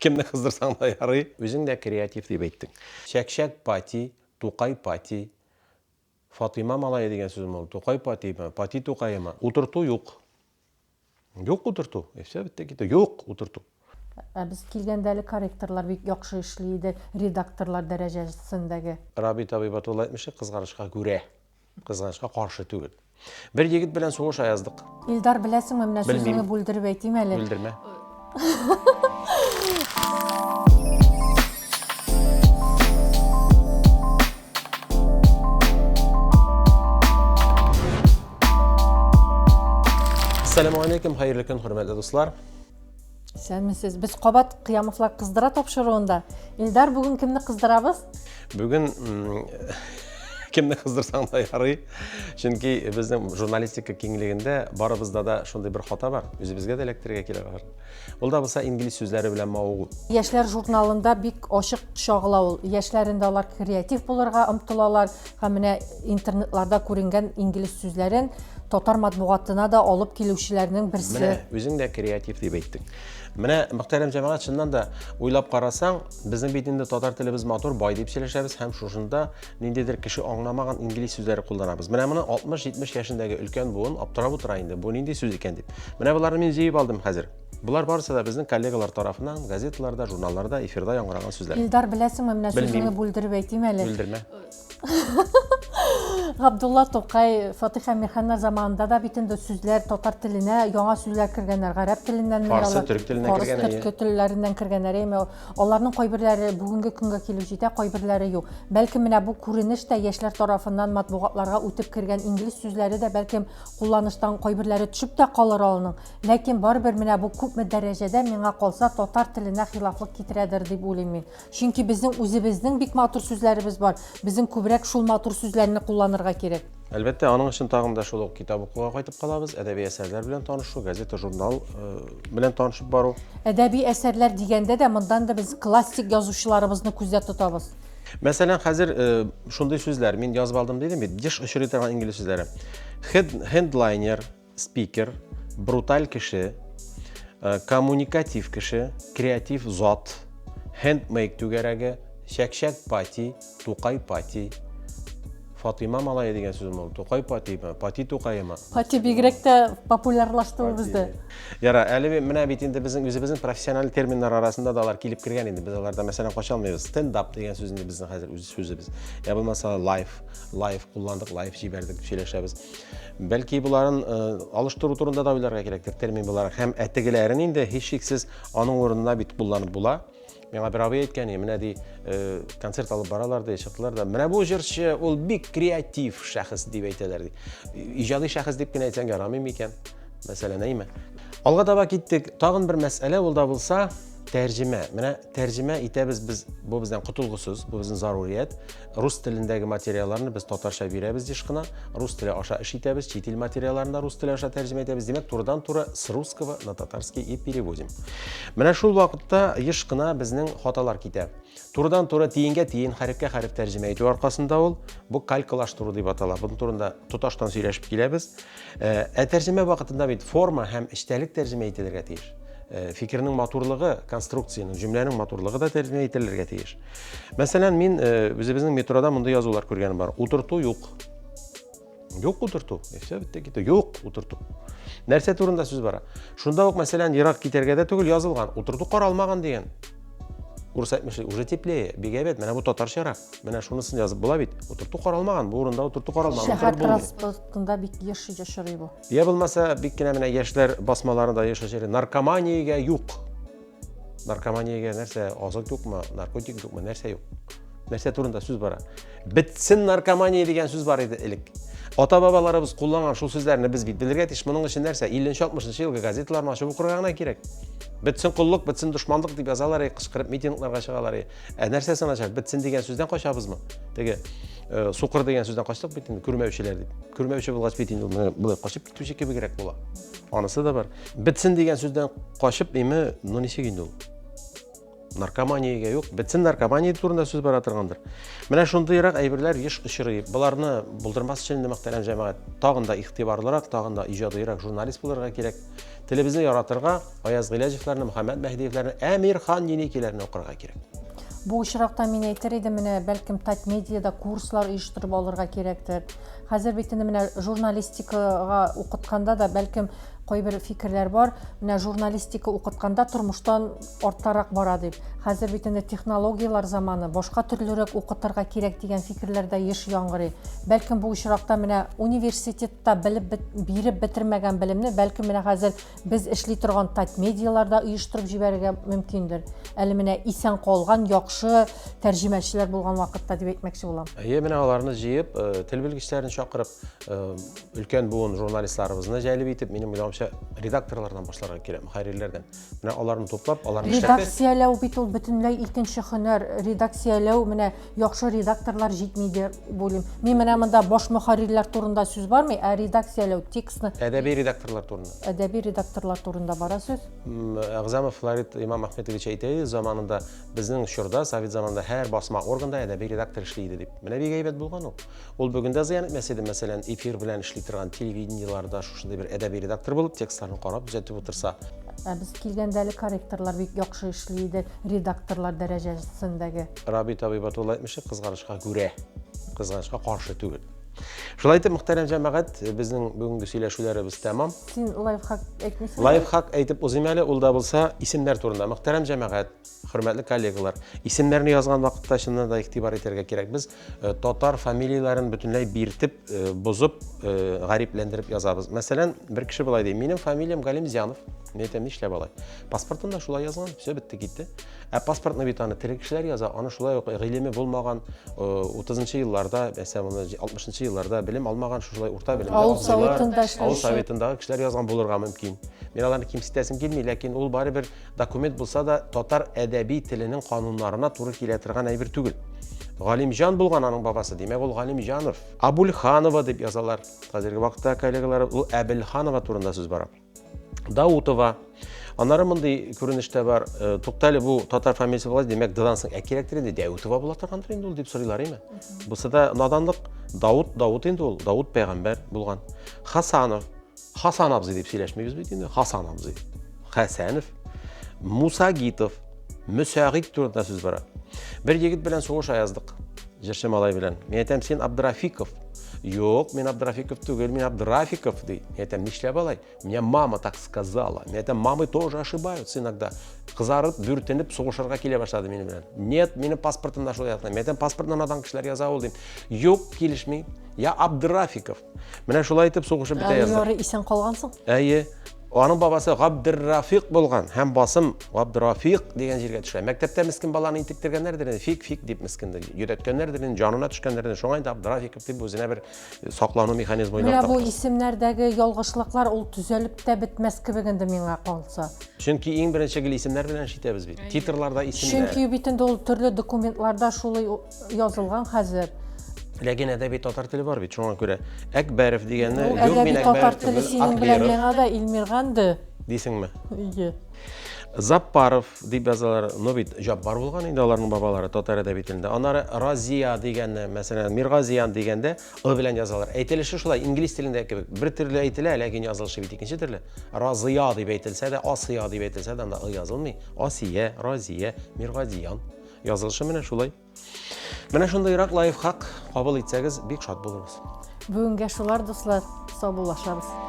Кемне кыздырсаң да ярый. Үзең дә креатив дип әйттең. Чәкчәк пати, Тукай пати, Фатыйма малае дигән сүзме ул, Тукай патимы, пати Тукаемы? Утырту юк. Юк утырту. И все, бетте китте. Юк утырту. Ә без килгәндә әле корректорлар бик яхшы эшли иде, редакторлар дәрәҗәсендәге. Рабит абый Батулла әйтмешли, кызганычка күрә. Кызганычка каршы түгел. Бер егет белән сугыша яздык. Илдар, беләсеңме, менә сүзеңне бүлдереп әйтим әле. Бүлдермә. Ассаламу алейкум, хәерле көн, хөрмәтле дуслар. Исәнмесез. Без кабат Кыямовлар кыздыра тапшыруында. Илдар, бүген кемне кыздырабыз? Бүген кемне кыздырсаң да ярый. Чөнки безнең журналистика киңлегендә барыбызда да шундый бер хата бар. Үзебезгә дә эләктерергә кирәк ахыр. Ул да булса инглиз сүзләре белән мавыгу. Яшьләр журналында бик ачык чагыла ул. Яшьләр инде алар креатив булырга омтылалар һәм менә интернетларда күренгән инглиз сүзләрен татар матбугатына да алып килүчеләрнең берсе. Менә үзең дә креатив дип әйттең. Менә, мөхтәрәм җәмәгать, чыннан да уйлап карасаң, безнең бит инде татар телебез матур, бай дип сөйләшәбез һәм шушында ниндидер кеше аңламаган инглиз сүзләре кулланабыз. Менә моны 60-70 яшендәге өлкән буын аптырап утыра инде, бу нинди сүз икән дип. Менә боларны мин җыеп алдым хәзер. Болар барысы да безнең коллегалар тарафыннан газеталарда, журналларда, эфирда яңгыраган сүзләр. Илдар, беләсеңме, менә сүзеңне бүлдереп әйтим әле. Бүлдермә. Габдулла Тукай, Фатих Әмирханнар заманында да бит инде сүзләр татар теленә яңа сүзләр кергәннәр, гарәп теленнән фарсы, төрек теленнән кергән, фарсы, төрек телләреннән кергәннәр, әйме аларның кайберләре бүгенге көнгә килеп җитә, кайберләре юк. Бәлкем менә бу күренеш тә яшьләр тарафыннан матбугатларга үтеп кергән инглиз сүзләре дә бәлкем кулланыштан кайберләре төшеп тә калыр алның. Ләкин барыбер менә бу күпме дәрәҗәдә миңа калса татар теленә хилафлык китерәдер дип уйлыйм мин. Чөнки безнең үзебезнең бик матур сүзләребез бар. Безнең күбрәк шул матур сүзләрне кулланырга кирәк. Әлбәттә, аның өчен тагын да шул ук китап укуга кайтып калабыз, әдәби әсәрләр белән танышу, газета, журнал э, белән танышып бару. Әдәби әсәрләр дигәндә дә мондан да без классик язучыларыбызны күздә тотабыз. Мәсәлән, хәзер э, шундый сүзләр, мин язып алдым дидем бит, еш очрый торган инглиз сүзләре. Хендлайнер, Спикер, бруталь кеше, э, коммуникатив кеше, креатив зат, хендмейк түгәрәге, чәкчәк пати, Тукай пати, Фатыйма малае дигән сүзме ул? Тукай патимы? Пати Тукаемы? Пати бигрәк тә популярлашты ул бездә. Яра, әле менә бит инде безнең үзебезнең профессиональ терминнар арасында да алар килеп кергән инде. Без аларда мәсәлән кача алмыйбыз. Стендап дигән сүз инде безнең хәзер үз сүзебез. Я булмаса лайф, лайф кулландык, лайф җибәрдек, сөйләшәбез. Бәлки боларын э, алыштыру турында да уйларга кирәктер термин буларак. Һәм ә тегеләрен инде һичшиксез аның урынына бит кулланып була. Миңа бер абый әйткән, менә ди, э, концерт алып баралар ди, чыктылар да. Менә бу җырчы, ул бик креатив шәхес дип әйтәләр ди. Иҗади шәхес дип кенә әйтсәң ярамый микән? Мәсәлән, әйме? Алга таба киттек. Тагын бер мәсьәлә ул да булса тәрҗемә. Менә тәрҗемә итәбез без, бу бездән котылгысыз, бу безнең зарурият. Рус телендәге материалларны без татарча бирәбез еш кына. Рус теле аша эш итәбез, чит ил материалларын да рус теле аша тәрҗемә итәбез. Димәк, турыдан-туры с русского на татарский и переводим. Менә шул вакытта еш кына безнең хаталар китә. Турыдан-туры тиенгә тиен, хәрефкә хәреф тәрҗемә итү аркасында ул бу калькалаштыру дип атала. Моның турында тоташтан сөйләшеп киләбез. Э, ә тәрҗемә вакытында бит форма һәм эчтәлек тәрҗемә ителергә тиеш. Э, фикернең матурлыгы, конструкциянең, җөмләнең матурлыгы да тәрҗемә ителергә тиеш. Мәсәлән, мин э, үзебезнең метрода мондый язулар күргәнем бар. Утырту юк. Юк утырту. И все, бетте китте. Юк утырту. Нәрсә турында сүз бара? Шунда ук, мәсәлән, ерак китәргә дә түгел язылган. Утырту каралмаган дигән. Урыс әйтмешли, уже теплее. Бик әйбәт, менә бу татарчарак. Менә шунысын язып була бит. Утырту каралмаган, бу урында утырту каралмаган. Шәһәр транспортында бик еш очрый бу. Я булмаса, бик кенә менә яшьләр басмаларында еш очрый. Наркоманиягә юк. Наркоманиягә нәрсә, азык юкмы, наркотик юкмы, нәрсә юк? Нәрсә турында сүз бара? Бетсен наркомания дигән сүз бар иде элек. Ата-бабаларыбыз кулланган шул сүзләрне без бит белергә тиеш. Моның өчен нәрсә? 50-60 елгы газеталарны ачып укырга гына кирәк. Бетсен коллык, бетсен дошманлык дип язалар, кычкырып митингларга чыгалар. Ә нәрсәсе начар? Бетсен дигән сүздән качабызмы? Теге э, сукыр дигән сүздән качтык бит инде, күрмәүчеләр дип. Күрмәүче булгач бит инде ул болай качып китүче кебегрәк була. Анысы да бар. Бетсен дигән сүздән качып, име, ну ничек инде ул? Наркоманиягә юк. Бетсен наркомания турында сүз бара торгандыр. Менә шундыйрак әйберләр еш очрый. Боларны булдырмас өчен инде, мөхтәрәм җәмәгать, тагын да игътибарлырак, тагын да иҗадыйрак журналист булырга кирәк. Телебезне яратырга, Аяз Гыйләҗевләрне, Мөхәммәт Мәһдиевләрне, Әмирхан Еникиләрне укырга кирәк. Бу очракта мин әйтер идем, менә бәлкем Татмедиада курслар оештырып алырга кирәктер. Хәзер бит инде менә журналистикага укытканда да бәлкем кайбер фикерләр бар. Менә журналистика укытканда тормыштан арттарак бара дип. Хәзер бит инде технологияләр заманы, башка төрлерәк укытырга кирәк дигән фикерләр дә еш яңгырый. Бәлкем бу очракта менә университетта белеп биреп бетермәгән белемне, бәлкем менә хәзер без эшли торган Татмедиаларда оештырып җибәрергә мөмкиндер. Әле менә исән калган яхшы тәрҗемәчеләр булган вакытта дип әйтмәкче булам. Әйе, менә аларны җыеп, э, тел белгечләрен чакырып, э, өлкән буын журналистларыбызны җәлеп итеп, минем уйлавымча, редакторлардан башларга кирәк, мөхәррирләрдән. Менә аларны туплап, аларны эшләтеп. Редакцияләү бит ул бөтенләй икенче һөнәр. Редакцияләү менә яхшы редакторлар җитми дип уйлыйм. Мин менә монда баш мөхәррирләр турында сүз бармый, ә редакцияләү текстны Әдәби редакторлар турында. Әдәби редакторлар турында бара сүз. Әгъзамов Флорид Имам Ахметович әйтә иде, заманында безнең чорда, совет заманында һәр басма органда әдәби редактор эшли иде дип. Менә бик әйбәт булган ул. Ул бүген дә зыян итмәс иде, мәсәлән, эфир белән эшли торган телевидениеларда шушындый бер әдәби редактор булып, текстларны карап, төзәтеп утырса. Ә без килгәндә әле корректорлар бик яхшы эшли иде, редакторлар дәрәҗәсендәге. Рабит абый Батулла әйтмешли, кызганычка күрә, кызганычка каршы түгел. Шулай итеп, мөхтәрәм җәмәгать, безнең бүгенге сөйләшүләребез тәмам. Син лайфхак әйтмисеңме? Лайфхак әйтеп узыйм әле, ул да булса исемнәр турында. Мөхтәрәм җәмәгать, хөрмәтле коллегалар, исемнәрне язган вакытта чыннан да игътибар итәргә кирәк. Без Э, татар фамилияләрен бөтенләй биртеп, э, бозып, э, гарипләндереп язабыз. Мәсәлән, бер кеше болай ди: "Минем фамилиям Галимзянов". Мин әйтәм, нишләп алай? Паспортында шулай язган, все бетте китте. Ә паспортны бит аны тере кешеләр яза, аны шулай ук гыйлеме булмаган 30 елларда, мәсәлән, моны 60 елларда белем алмаган, шулай урта белемле авыл советында авыл советындагы кешеләр язган булырга мөмкин. Мин аларны кимсетәсем килми, ләкин ул барыбер Документ булса да, татар әдәби теленең кануннарына туры килә торган әйбер түгел. Галимҗан булган аның бабасы, димәк, ул Галимҗанов. Абульханова дип язалар. Хәзерге вакытта коллегалар ул Әбелханова турында сүз бара. Даутова. Аннары мондый күренеш тә бар. Э, Туктале, бу татар фамилиясе була, димәк, Д-дан соң ә кирәктер инде, Дәүтова була торгандыр инде ул дип сорыйлар, име? Бусы да наданлык. Даут, Даут инде ул, Даут пәйгамбәр булган. Хасанов. Хасан абзый дип сөйләшмибез бит инде. Хасан абзый. Хәсәнов, Мусагитов, Мөсәгит турында сүз бара. Бер егет белән сугыша яздык. Җырчы малай белән. Мин әйтәм, син Абдрафиков. Юк, мин Абдрафиков түгел, мин Абдрафиков, ди. Мин әйтәм, нишләп алай? Меня мама так сказала. Мин әйтәм, мамы тоже ошибаются иногда. Кызарып, бүртенеп сугышырга килә башлады минем белән. Нет, минем паспортымда шулай язган. Мин әйтәм, паспортны надан кешеләр яза ул, дим. Юк, килешми. Я Абдрафиков. Менә шулай итеп сугышып бетә язды. Ярый исән калгансың. Әйе. Аның бабасы Габдеррафик булган һәм басым Габдрафик дигән җиргә төшә. Мәктәптә мескен баланы интектергәннәрдер инде, фик фик дип мескенде. Йөдәткәннәрдер инде, җанына төшкәннәрдер. Шуңа инде Абдрафиков дип үзенә бер саклану механизмы уйлап Менә бу исемнәрдәге ялгышлыклар ул төзәлеп тә бетмәс кебек инде миңа калса. Чөнки иң беренче гел исемнәр белән эш итәбез бит. Титрларда исемнәр. Чөнки бит инде ул төрле документларда шулай язылган хәзер. Ләкин әдәби татар теле бар бит, шуңа күрә Әкбәров дигәнне, юк, мин Әдәби татар теле синең белән миңа да Илмирган ды. Дисеңме? Ие. Заппаров дип язалар. Ну бит Җаббар булган инде аларның бабалары татар әдәби телендә. Аннары Разия дигәнне, мәсәлән, Миргазиян дигәндә ы белән язалар. Әйтелеше шулай, инглиз телендә кебек. Бер төрле әйтелә, ләкин язылышы бит икенче төрле. Разыя дип әйтелсә дә, Асия дип әйтелсә дә, анда ы язылмый. Асия, Разия, Миргазиян. Язылышы менә шулай. Менә шундыйрак лайфхак кабул итсәгез, бик шат булырбыз. Бүгенгә шулар, дуслар. Саубуллашабыз.